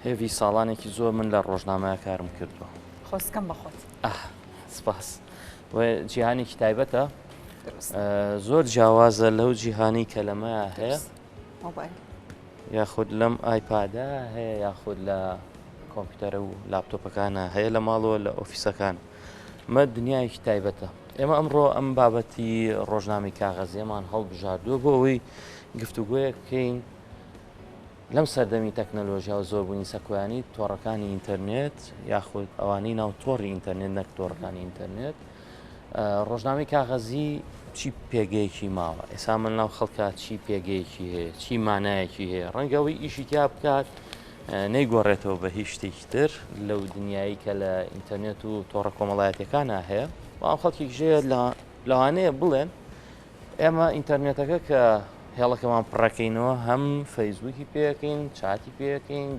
هێڤی ساڵانێکی زۆر من لە ڕۆژنامەیا کارم کردووە. خۆزگەم بە خۆت. ئاه سپاس. بۆیە جیهانێکی تایبەتە. زۆر جیاوازە لەو جیهانی کە لەمەیا هەیە. مۆبایل. یاخود لەم ئایپادا هەیە یاخود لە کۆمپیوتەرە و لاپتۆپەکانە هەیە لە ماڵەوە لە ئۆفیسەکان. مە دنیایەکی تایبەتە. ئێمە ئەمڕۆ ئەم بابەتی ڕۆژنامەی کاغەزیەمان هەڵبژاردووە بۆ ئەوەی گفتوگۆیەک بکەین لەم سەردەمی تەکنەلۆژیا و زۆربوونی سەکۆیانی تۆڕەکانی ئینتەرنێت یاخود ئەوانەی ناو تۆڕی ئینتەرنێت نەک تۆڕەکانی ئینتەرنێت ڕۆژنامەی کاغەزی چی پێگەیەکی ماوە ئێسا من ناو خەڵکە چی پێگەیەکی هەیە چی مانایەکی هەیە ڕەنگەوەی ئیشی تیا بکات نەیگۆڕێتەوە بە هیچ شتێکی تر لەو دنیایی کە لە ئینتەرنێت و تۆڕە کۆمەڵایەتەکانە هەیە بەڵام خەڵکێک ژەیە لەوانەیە بڵێن ئێمە ئینتەرنێتەکە کە هێڵەکەمان پڕەکەینەوە هەم فەیسبووکی پێەکەین چاتی پێەکەین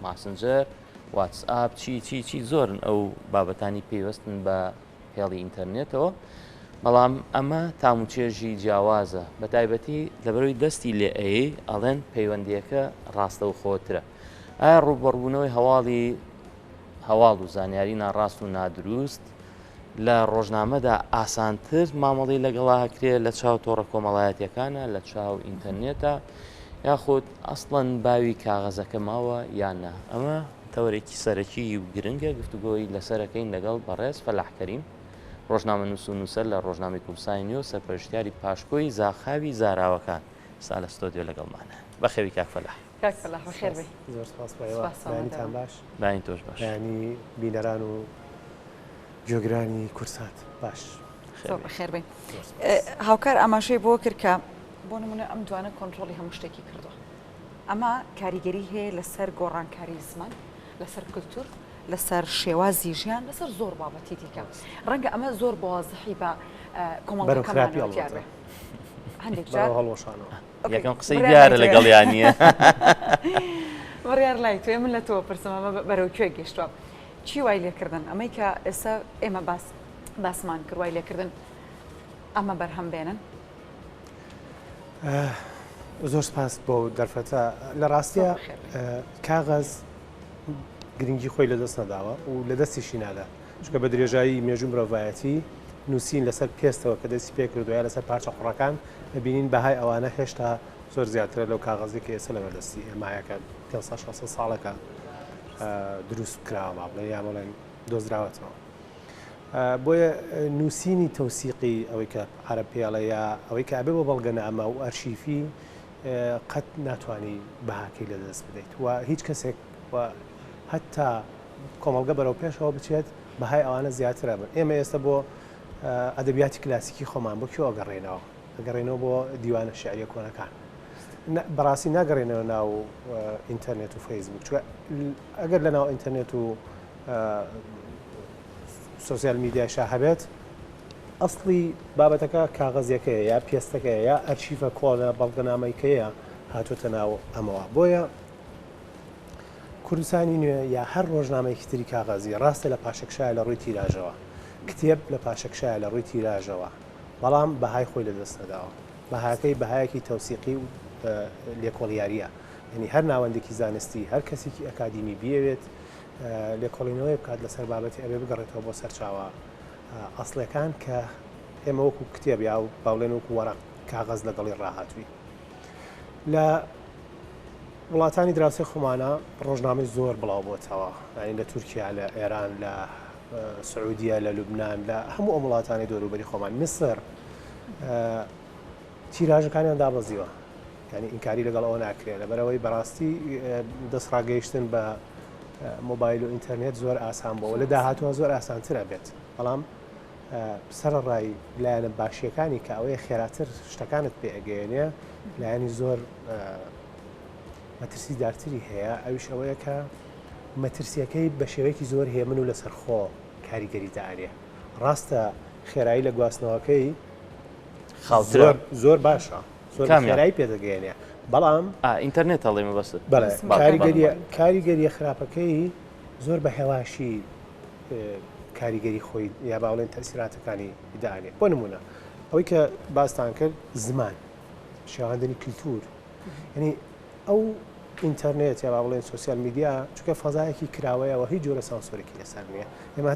ماسنجەر واتسئاپ چی چی چی زۆرن ئەو بابەتانی پەیوەستن بە هێڵی ئینتەرنێتەوە بەڵام ئەمە تاموچێژی جیاوازە بە تایبەتی لەبەرەوەی دەستی لێ ئەی ئەڵێن پەیوەندیەکە ڕاستەوخۆترە ئایا ڕووبەڕبوونەوەی هەواڵی هەواڵ و زانیاری ناڕاست و نادروست لە ڕۆژنامەدا ئاسانتر مامەڵەی لەگەڵا ئەکرێ لە چاو تۆڕە کۆمەڵایەتیەکانە لە چاو ئینتەرنێتە یاخود ئەسڵەن باوی کاغەزەکە ماوە یان نا ئەمە تەوەرێکی سەرەکی و گرنگە گفتوگۆی لەسەرەکەین لەگەڵ بەڕێز فەلاح کەریم ڕۆژنامەنووس و نووسەر لە ڕۆژنامەی کوردستانی نوێ و سەرپەرشتیاری پاشکۆی زاخاوی زاراوەکان ئێستا لە ستۆدیۆ لەگەڵمانە بەخێوی کاک فەلاح. کاک فەلاح بەخێر بێی. زۆر سپاس بۆ ئێوە. بەیانیتان باش. بەیانی تۆش باش. بەیانی بینەران و گوێگرانی کوردسات باش. زۆر بەخێر بێی. هاوکار ئاماژەی بۆ کرد کە بۆ نمونە ئەم دوانە کۆنترۆڵی هەموو شتێکی کردووە. ئەمە کاریگەری هەیە لەسەر گۆڕانکاری زمان، لەسەر کلتور، لەسەر شێوازی ژیان، لەسەر زۆر بابەتی دیکە. ڕەنگە ئەمە زۆر بە وازحی بە کۆمەڵگەکەمانەوە دیار بێ. هەندێک جار هەڵوەشانەوە. یەکەم قسەی دیارە لەگەڵیان نییە. بڕیار لای تۆیە من لە تۆ پرسم ئەمە بەرەو کوێ گەشتووە چی وای لێکردن ئەمەی کە ئێستا ئێمە باس باسمان کرد وای لێکردن ئەمە بەرهەم بێنن؟ زۆر سپاس بۆ دەرفەتە لە ڕاستە کاغەز گرنگی خۆی لەدەست نەداوە و لە دەستیشی نادا چونکە بە درێژایی مێژوو مرۆڤایەتی نووسین لەسەر پێستەوە کە دەستی پێکردووە یا لەسەر پارچە قوڕەکان دەبینین بەهای ئەوانە هێشتا زۆر زیاترە لەو کاغەزی کە ئێستا لەبەردەستی ئێمایە کە 500 600 ساڵێکە دروست کراوە با بڵێن یا بڵێن دۆزراوەتەوە. بۆیە نووسینی تەوسیقی ئەوەی کە عەرەب پێڵێ یا ئەوەی کە ئەبێ بۆ بەڵگەنامە و ئەرشیفی قەت ناتوانی بەهاکەی لەدەست بدەیت و هیچ کەسێک و هەتا کۆمەڵگە بەرەو پێشەوە بچێت بەهای ئەوانە زیاترە بن ئێمە ئێستا بۆ ئەدەبیاتی کلاسیکی خۆمان بۆ کوێ ئەگەڕێنەوە ئەگەڕێنەوە بۆ دیوانە شعریە کۆنەکان بەڕاستی ناگەڕێنەوە ناو ئینتەرنێت و فەیسبوک چونکە ئەگەر لە ناو ئینتەرنێت و سۆسیال میدیایشا هەبێت ئەسڵی بابەتەکە کاغەزیەکەیە یا پێستەکەیە یا ئەرشیفە کۆنە بەڵگەنامەیکەیە هاتۆتە ناو ئەمەوە بۆیە کوردستانی نوێ یا هەر ڕۆژنامەیەکی تری کاغەزی ڕاستە لە پاشەکشایە لە ڕووی تیراژەوە، کتێب لە پاشەکشایە لە ڕووی تیراژەوە، بەڵام بەهای خۆی لەدەست نەداوە. بەهاکەی بەهایەکی تەوسیقی و لێکۆڵیارییە. یانی هەر ناوەندێکی زانستی، هەر کەسێکی ئەکادیمی بیەوێت لێکۆڵینەوەیەک بکات لەسەر بابەتی ئەبێ بگەڕێتەوە بۆ سەرچاوە ئەسڵیەکان کە ئێمە وەکوو کتێب یا با بڵێن وەکوو وەرەق، کاغەز لەگەڵی ڕاهاتووین. لە وڵاتانی دراوسێ خۆمانە ڕۆژنامەی زۆر بڵاو بۆتەوە یانی لە تورکیا لە ئێران لە سعودیە لە لوبناان لە هەموو ئەم وڵاتانی دەوروبەری خۆمان میسر تیراژەکانیان دابەزیوە ینی ئینکاری لەگەڵ ئەوە ناکرێت لەبەرەوەی بەڕاستی دەستڕاگەیشتن بە مۆبایل و ئینتەرنێت زۆر ئاسان بووە لە داهاتوە زۆر ئاسانتر ئەبێت بەڵام سەرەڕای لایەنە باشیەکانی کە ئەوەیە خێراتر شتەکانت پێ ئەگەیەنێ لایەنی زۆر مەترسیدارتری هەیە ئەویش ئەوەیە کە مەترسیەکەی بە شێوەیەکی زۆر هێمن و لەسەرخۆ کاریگەری دانێ ڕاستە خێرایی لە گواستنەوەکەی خاوترە زۆر باشە زۆر خێرایی پێدەگەیەنێ بەڵام ئینتەرنێت هەڵێ مەبەست کاریگەریە کاریگەریە خراپەکەی زۆر بە هێواشی کاریگەری خۆی یا با بڵێن تەئسیراتەکانی دانێ بۆ نمونە ئەوەی کە باستان کرد زمان شێواندنی کللتور یعنی ئەو ئینتەرنێت یا با بڵێن سۆسیال میدیا چونکە فەزایەکی کراوەیەوە هیچ جۆرە سانسۆرێکی لەسەر نییە. ئێمە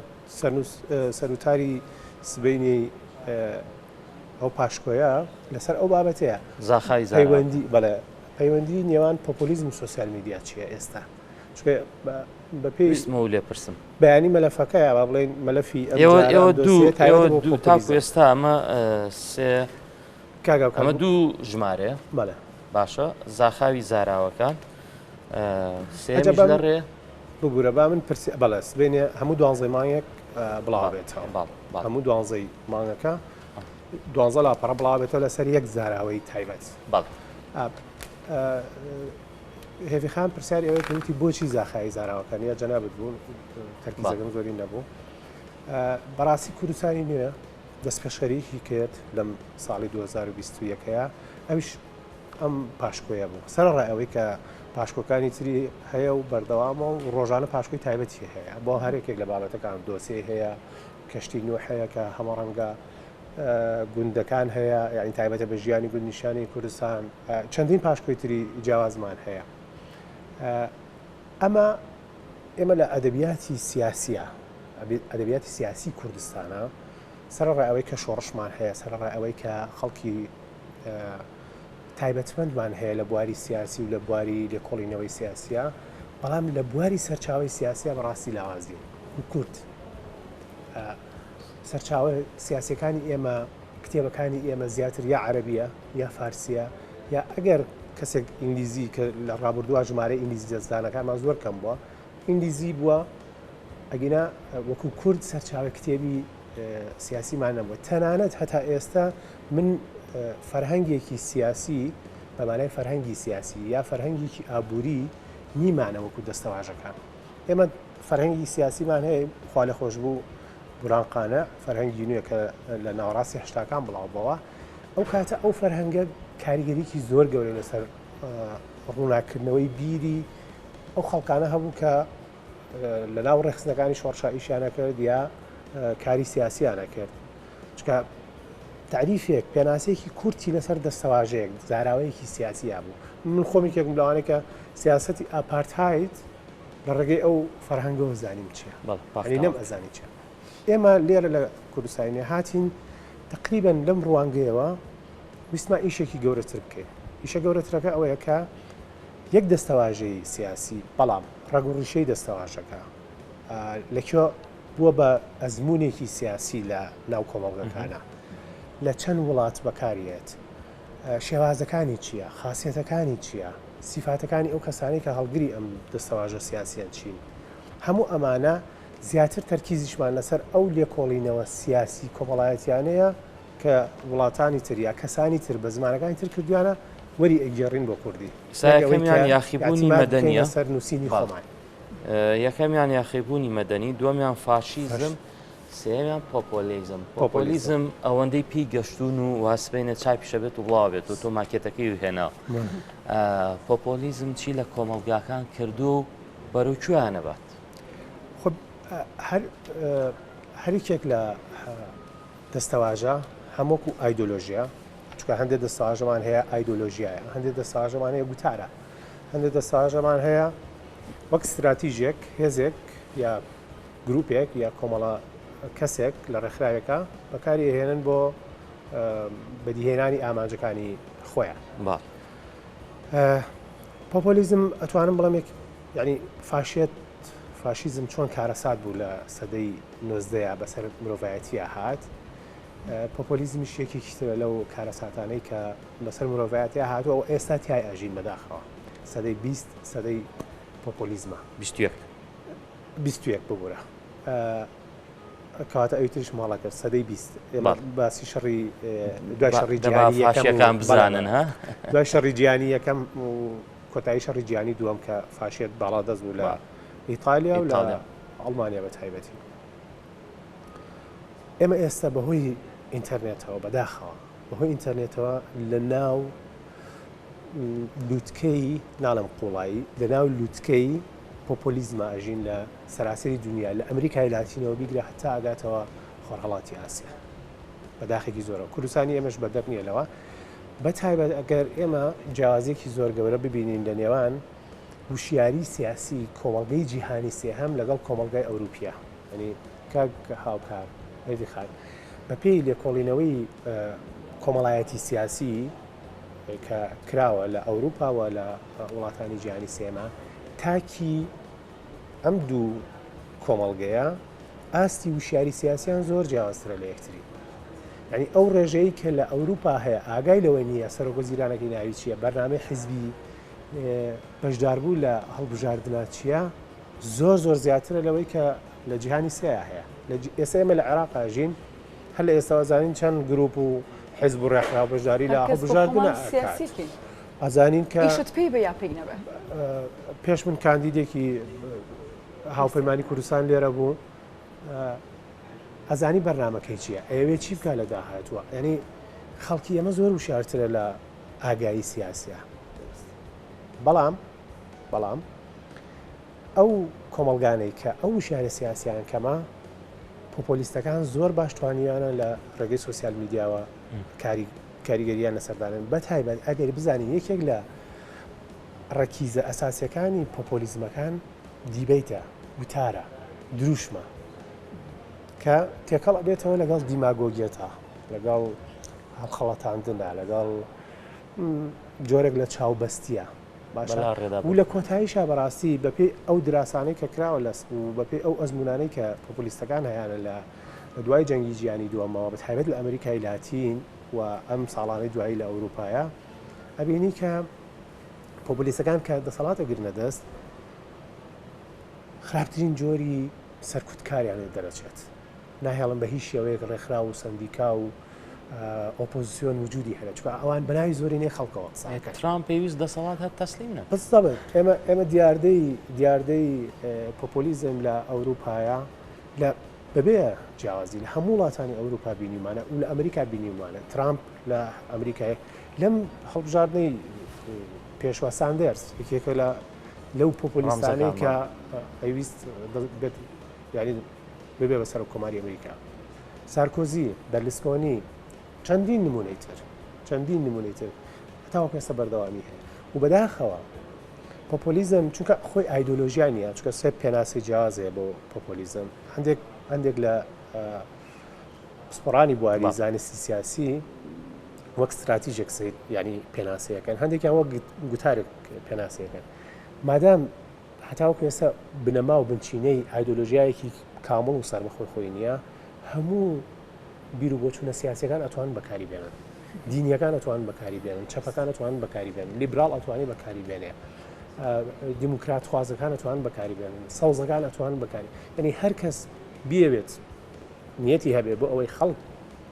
سەروتاری سبەینێی ئەو پاشکۆیە لەسەر ئەو بابەتەیە. زاخاوی زاراوە. پەیوەندی بەڵێ پەیوەندی نێوان پۆپۆلیزم و سۆسیال میدیا چییە ئێستا؟ چونکە بەپێی ویستمەوە لێ پرسم. بەیانی مەلەفەکە یا با بڵێین مەلەفی ئەم ئێوە جارە ئێوە ئەم دوو دۆسیەیە ئێوە تایبەتە بۆ دوو تاکو پۆپۆلیزم. ئێستا ئەمە سێ کاک هاوکار ئەمە دوو ژمارەیە. بەڵێ. باشە زاخاوی زاراوەکان ئەجا سێیەمیش با لە من ڕێ. ببورە با من پرسی بەڵێ سبەینێ هەموو دوانزەی مانگێک بڵاو بێتەوە. بەڵێ بەڵێ. هەموو دوانزەی مانگەکە دوانزە لاپەڕە بڵاو بێتەوە لەسەر یەک زاراوەی تایبەت. بەڵێ. هێڤی خان پرسیاری ئەوەی کە وتی بۆچی زاخاوی زاراوەکان یا جەنابت بوو تەرکیزەکەم زۆری نەبوو. بەڕاستی کوردستانی نوێ دەستپێشخەریی کرد لەم ساڵی 2021 ەیە ئەویش ئەم پاشکۆیە بوو سەرەڕای ئەوەی کە پاشکۆکانی تری هەیە و بەردەوامە و ڕۆژانە پاشکۆی تایبەتی هەیە بۆ هەرێکێک لە بابەتەکان دۆسیەی هەیە کەشتی نوح هەیە کە هەمەڕەنگە گوندەکان هەیە یعنی تایبەتە بە ژیانی گوندنیشانی کوردستان چەندین پاشکۆی تری جیاوازمان هەیە ئەمە ئێمە لە ئەدەبیاتی سیاسیە ئەدەبیاتی سیاسی کوردستانە سەرەڕای ئەوەی کە شۆڕشمان هەیە سەرەڕای ئەوەی کە خەڵکی تایبەتمەندمان هەیە لە بواری سیاسی و لە بواری لێکۆڵینەوەی سیاسیە بەڵام لە بواری سەرچاوی سیاسیە بەڕاستی لاوازین و کورد سەرچاوە سیاسەکانی ئێمە کتێبەکانی ئێمە زیاتر یا عەربیە یا فارسیە یا ئەگەر کەسێک ئینگلیزی کە لە ڕابردووە ژمارە ئینگلیزی دەستدانەکانمان زۆر کەم بووە ئینگلیزی بووە ئەگینا وەکو کورد سەرچاوە کتێبی سیاسیمان نەبووە تەنانەت هەتا ئێستا من فەرهەنگێکی سیاسی بە مانای فەرهەنگی سیاسی یا فەرهەنگێکی ئابووری نیمانە وەکو دەستەواژەکان ئێمە فەرهەنگی سیاسیمان هەیە خوا لە خۆش بوو بوران قانع فەرهەنگی نوێ کە لە ناوەڕاستی هەشتاکان بڵاو بەوە ئەو کاتە ئەو فەرهەنگە کاریگەریکی زۆر گەورەی لەسەر ڕووناکردنەوەی بیری ئەو خەڵکانە هەبوو کە لە ناو ڕێکخستنەکانی شۆڕشا ئیشیانە کرد یا کاری سیاسیانە کرد چکە تعریفێک پێناسەیەکی کورتی لەسەر دەستەواژەیەک زاراوەیەکی سیاسی بوو من خۆم یەکێکم لەوانەیە کە سیاسەتی ئاپارتهاید لە ڕێگەی ئەو فەرهەنگەوە زانیم چییە نەم ئەزانی چیە ئێمە لێرە لە کوردستانی هاتین تقریبا لەم ڕوانگەیەوە ویستمان ئیشێکی گەورەتر بکەین ئیشە گەورەترەکە ئەوەیە کە یەک دەستەواژەی سیاسی، بەڵام ڕەگ و ڕیشەی دەستەواژەکە لە کوێ بووە بە ئەزموونێکی سیاسی لە ناو کۆمەڵگەکانە، لە چەند وڵات بەکاریێت، شێوازەکانی چییە، خاسیەتەکانی چییە، سیفاتەکانی ئەو کەسانەی کە هەڵگری ئەم دەستەواژە سیاسییەن چین؟ هەموو ئەمانە زیاتر تەرکیزیشمان لەسەر ئەو لێکۆڵینەوە سیاسی کۆمەڵایەتیانەیە کە وڵاتانی تر یا کەسانی تر بە زمانەکانی تر کردویانە وەری ئەگێڕین بۆ کوردی. سا یەکەمیان یاخیبوونی مەدەنیە سەر نووسینی خۆمان. یەکەمیان یاخیبوونی مەدەنی، دووەمیان فاشیزم، سێیەمیان پۆپۆلیزم. پۆپۆلیزم ئەوەندەی پێی گەشتوون و وا سبەینێ چاپیشە بێت و بڵاو بێت و تۆ ماکێتەکەی هێنا. پۆپۆلیزم چی لە کۆمەڵگاکان کردووە و بەرەو کوێیان ئەبات؟ خۆ هەر هەریکێک لە دەستەواژە هەم وەکو ئایدۆلۆژیا، چونکە هەندێک دەستەواژەمان هەیە ئایدۆلۆژیایە، هەندێک دەستەواژەمان هەیە گوتارە، هەندێک دەستەواژەمان هەیە وەک ستراتیژێک، هێزێک یا گروپێک یا کۆمەڵە کەسێک لە ڕێکخراوێکە بەکاری ئەهێنن بۆ بەدیهێنانی ئامانجەکانی خۆیان. پۆپۆلیزم ئەتوانم بڵێم یعنی فاشیەت فاشیزم چۆن کارەسات بوو لە سەدەی نۆزدەیا بەسەر مرۆڤایەتیا هات، پۆپۆلیزمیش یەکێکی ترە لەو کارەساتانەی کە بەسەر مرۆڤایەتیا هاتووە و ئێستا تیای ئەژین بەداخەوە. سەدەی 20 سەدەی پۆپۆلیزمە. 21. 21 ببورە. کەواتە ئەوی تریش ماڵە کرد سەدەی 20 ئێمە باسی شەڕی دوای شەڕی جیهانی یەکەم بزانن ها دوای شەڕی جیهانی یەکەم و کۆتایی شەڕی جیهانی دووەم کە فاشیەت باڵادەست بوو لە ئیتالیا و لە ئەڵمانیا بە تایبەتی. ئێمە ئێستا بەهۆی ئینتەرنێتەوە بەداخەوە بەهۆی ئینتەرنێتەوە لە ناو لوتکەی ناڵم قوڵایی لە ناو لوتکەی پۆپۆلیزما ئەژین لە سەراسەری دنیا لە ئەمریکای لاتینەوە بیگرە هەتا ئەگاتەوە خۆرهەڵاتی ئاسیا بەداخێکی زۆرەوە کوردستانی ئێمەش بەدەر نییە لەوە بە تایبەت ئەگەر ئێمە جیاوازیەکی زۆر گەورە ببینین لە نێوان وشیاری سیاسی کۆمەڵگەی جیهانی سێهەم لەگەڵ کۆمەڵگای ئەوروپیا. یانی کاک هاوکار هێڤی خان بەپێی لێکۆڵینەوەی کۆمەڵایەتی سیاسی کە کراوە لە ئەوروپا و لە وڵاتانی جیهانی سێمە تاکی ئەم دوو کۆمەڵگەیە ئاستی وشیاری سیاسیان زۆر جیاوازترە لە یەکتری. یعنی ئەو ڕێژەی کە لە ئەوروپا هەیە ئاگای لەوە نییە سەرۆک وەزیرانەکەی ناوی چییە، بەرنامەی حیزبی بەشداربوو لە هەڵبژاردنە چییە، زۆر زۆر زیاترە لەوەی کە لە جیهانی سێیا هەیە. ئێستا ئێمە لە عێراق ئەژین، هەر لە ئێستاوە زانین چەند گروپ و حیزب و ڕێکخراو بەشداری لە هەڵبژاردنە ئەکات. ئەزانین کە ئیشت پێی بێ یا پێی نەبێ. پێش من کاندیدێکی هاوپەیمانی کوردستان لێرە بوو، ئەزانی بەرنامەکەی چییە، ئەیەوێ چی بکا لە داهاتووە. یانی خەڵکی ئێمە زۆر وشیارترە لە ئاگایی سیاسیە. بەڵام بەڵام ئەو کۆمەڵگانەی کە ئەو وشیارە سیاسیان کەمە، پۆپۆلیستەکان زۆر باش توانیویانە لە ڕێگەی سۆسیال میدیاوە کاریگەریان لەسەر دانێن، بە تایبەت ئەگەر بزانین یەکێک لە ڕەکیزە ئەساسیەکانی پۆپۆلیزمەکان debate ە، وتارە، دروشمە کە تێکەڵ ئەبێتەوە لەگەڵ دیماگۆگیەتا، لەگەڵ هەڵخەڵەتاندنە، لەگەڵ جۆرێک لە چاوبەستیە. باشە و لە کۆتاییشا بەڕاستی بەپێی ئەو دراسانەی کە کراوە لە و بەپێی ئەو ئەزموونانەی کە پۆپۆلیستەکان هەیانە لە دوای جەنگی جیهانی دووەمەوە بە تایبەت لە ئەمریکای لاتین و ئەم ساڵانەی دوایی لە ئەوروپایە ئەبینی کە پۆپۆلیستەکان کە دەسەڵات ئەگرنە دەست خراپترین جۆری سەرکوتکاریان لێ دەرەچێت. ناهێڵن بە هیچ شێوەیەک ڕێکخراو و سەندیکا و ئۆپۆزسیۆن وجودی هەبێت، چونکە ئەوان بە ناوی زۆرینەی خەڵکەوە قسە ئەکەن. ترامپ پێویست دەسەڵات هەر تەسلیم نەکرد. بالضبط ئێمە ئێمە دیاردەی دیاردەی پۆپۆلیزم لە ئەوروپایە لە بەبێ جیاوازی لە هەموو وڵاتانی ئەوروپا بینیومانە و لە ئەمریکا بینیومانە. ترامپ لە ئەمریکای لەم هەڵبژاردنەی پێشوە ساندێرس یەکێکە لە لەو پۆپۆلیستانەی کە ئەیویست بێت یعنی ببێ بە سەرۆک کۆماری ئەمریکا. سارکۆزی، بەرلسکۆنی، چەندین نمونەی تر، چەندین نمونەی تر هەتاوەکو ئێستا بەردەوامی هەیە و بەداخەوە پۆپۆلیزم چونکە خۆی ئایدۆلۆژیا نییە، چونکە سێ پێناسەی جیاواز هەیە بۆ پۆپۆلیزم. هەندێک هەندێک لە پسپۆڕانی بواری زانستی سیاسی وەک ستراتیژێک سەیر یعنی پێناسەیەکەن، هەندێکیان وەک گوتارێک پێناسەیەکەن. مادام هەتاوەکو ئێستا بنەما و بنچینەی ئایدۆلۆژیایەکی کامڵ و سەربەخۆی خۆی نییە، هەموو بیر و بۆچوونە سیاسیەکان ئەتوانن بەکاری بێنن، دینیەکان ئەتوانن بەکاری بێنن، چەپەکان ئەتوانن بەکاری بێنن، لیبراڵ ئەتوانێت بەکاری بێنێ، دیموکرات خوازەکان ئەتوانن بەکاری بێنن، سەوزەکان ئەتوانن بەکاری، یعنی هەر کەس بیەوێت نیەتی هەبێ بۆ ئەوەی خەڵک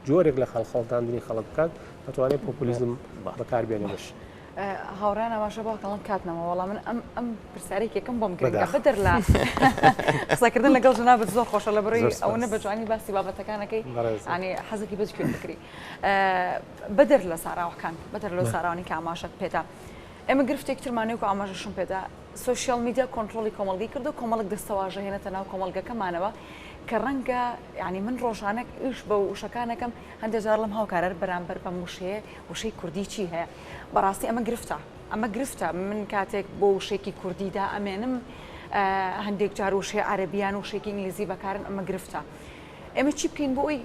جۆرێک لە خەڵخەڵتاندنی خەڵک بکات ئەتوانێت پۆپۆلیزم بەکار بێنێ. باش هاوڕێیان ئاماژە بۆ کەڵم کات نەما وەڵام من ئەم ئەم پرسیارێک یەکەم بۆم گرنگە بەدەر لە قسەکردن لەگەڵ جەنابت زۆر خۆشە لە بڕی ئەوەنە بە جوانی باسی بابەتەکانەکەی ینی حەزەکی بەس گوێ بکری بەدەر لە ساراوەکان بەدەر لەو ساراوانی کە ئاماژەت پێدا ئێمە گرفتێک ترمانەیە و ئاماژەشم پێدا سۆشیال میدیا کۆنترۆڵی کۆمەڵگەی کردو کۆمەڵک دەستەواژە هێنێتە ناو کۆمەڵگەکەمانەوە کە ڕەنگە یعنی من ڕۆژانە ئیش بە وشەکانەکەم هەندێک جار لەم هاوکارەر بەرامبەر بەم وشەیە وشەی کوردی چی هەیە؟ بەڕاستی ئەمە گرفتە ئەمە گرفتە من کاتێک بۆ وشەیەکی کوردی دائەمێنم هەندێک جار وشەی عەرەبیان وشەیەکی ئینگلیزی بەکارن ئەمە گرفتە ئێمە چی بکەین بۆ ئەوی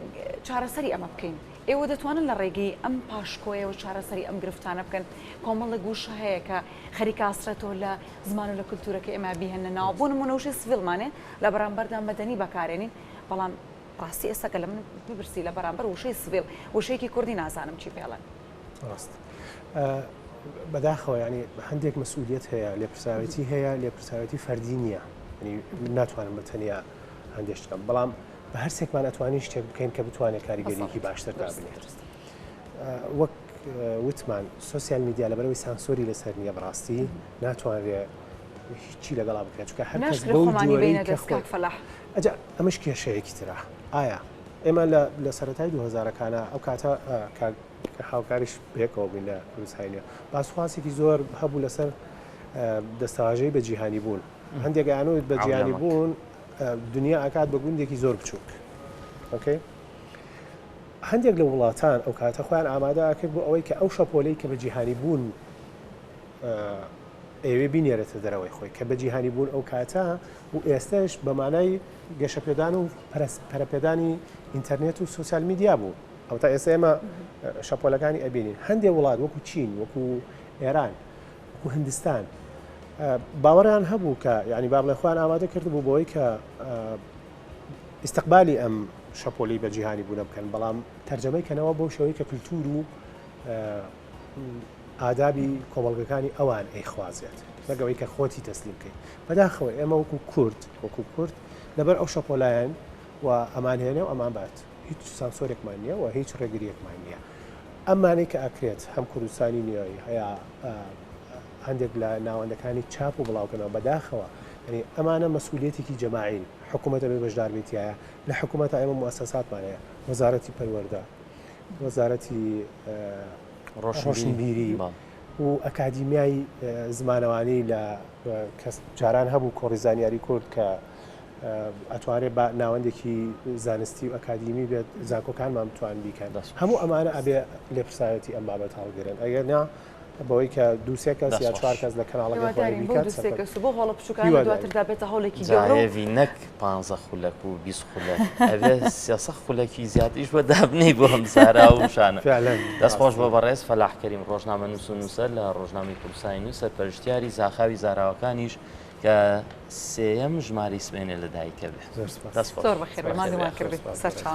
چارەسەری ئەمە بکەین ئێوە دەتوانن لە ڕێگەی ئەم پاشکۆیەوە چارەسەری ئەم گرفتانە بکەن کۆمەڵێک وشە هەیە کە خەریکە ئاسرێتەوە لە زمان و لە کولتوورەکە ئێمە بیهێننە ناوە بۆ نموونە وشەی سڤیلمانێ لە بەرامبەردا مەدەنی بەکارێنین بەڵام ڕاستی ئێستا کە لە من بپرسی لە بەرامبەر وشەی سڤیل وشەیەکی کوردی نازانم چی پێڵێن. ڕاست بەداخەوە یعنی هەندێک مەسئولیت هەیە لێپرسراوێتی هەیە لێپرسراوێتی فەردی نییە یعنی من ناتوانم بە تەنیا هەندێک شت بکەم بەڵام بە هەرسێکمان ئەتوانین شتێک بکەین کە بتوانێت کاریگەریەکی باشتر دابنێت وەک وتمان سۆسیال میدیا لەبەرەوەی سانسۆری لەسەر نییە بەڕاستی ناتوانرێ هیچی لەگەڵا بکرێت چونکە هەر کەس ناشکرێت بەو خۆمانی جۆرەی بینە کە دەست خۆی کاک فەلاح. ئەجا ئەمەش کێشەیەکی ترە ئایا ئێمە لە لە سەرەتای 2000ەکانە ئەو کاتە کاک هاوکاریش پێکەوە بووین لە کوردستانی نوێ باسخواسێکی زۆر هەبوو لەسەر دەستەواژەی بە جیهانی بوون هەندێک ئەیانوت بە جیهانی بوون دنیا ئەکات بە گوندێکی زۆر بچووک okay هەندێک لە وڵاتان ئەو کاتە خۆیان ئامادە ئەکرد بۆ ئەوەی کە ئەو شەپۆلەی کە بە جیهانی بوون. ئەیەوێ بینێرێتە دەرەوەی خۆی کە بە جیهانی بوون ئەو کاتە و ئێستەش بە مانای گەشەپێدان و پەرەپێدانی ئینتەرنێت و سۆسیال میدیا بوو. ئەوەتا ئێستا ئێمە شەپۆلەکانی ئەبینین. هەندێ وڵات وەکو چین، وەکو ئێران، وەکو هندستان باوەڕیان هەبوو کە یعنی با بڵێ خۆیان ئامادە کردبوو بۆی کە ئیستقبالی ئەم شەپۆلی بە جیهانی بوونە بکەن، بەڵام تەرجەمەی کەنەوە بەو شێوەی کە کلتور و ئادابی کۆمەڵگەکانی ئەوان ئەیخوازێت نەک ئەوەی کە خۆتی تەسلیم بکەیت. بەداخەوە ئێمە وەکو کورد وەکو کورد لەبەر ئەو شەپۆلایەن و ئەمان هێنێ و ئەمان بات هیچ سانسۆرێکمان نییە و هیچ ڕێگریەکمان نییە. ئەمانەی کە ئەکرێت هەم کوردستانی نوێی هەیە هەندێک لە ناوەندەکانی چاپ و بڵاوکردنەوە بەداخەوە یعنی ئەمانە مەسئولیەتێکی جەماعین حکوومەتە بێ بەشدار بێتایە لە حکوومەتە ئێمە موسساتمان هەیە وەزارەتی پەروەردە وەزارەتی ڕۆشنبیری و ئەکادیمیای زمانەوانی لە کەس جاران هەبوو کۆڕی زانیاری کورد کە ئەتوانێت بە ناوەندێکی زانستی و ئەکادیمی بێت زانکۆکانمان بتوان بیکەن هەموو ئەمانە ئەبێ لێپرساوێتی ئەم بابەت هەڵگرن ئەگەر نا بەوەی کە دووسێ کەس یا چوار کەس لە کەناڵەکەی خۆیان بیکات دووسێ کەس بۆ هۆڵە بچووکانە دواتردا بێتە هۆڵێکی گەورە و جا نەک پانزە خولەک و 20 خولەک ئەبێ سێسە خولەکی زیاتریش بۆ دابنێی بۆ ئەم زارا و وشانە دەست خۆش بۆ بەڕێز فەلاح کەریم ڕۆژنامەنووس و نووسەر لە ڕۆژنامەی کوردستانی نوێ سەرپەرشتیاری زاخاوی زاراوەکانیش کە سێیەم ژمارەی سبەینێ لەدایکە بێ. زۆر سپاس. زۆر بەخێر بێی ماندوومان کردی. سەرچاوم.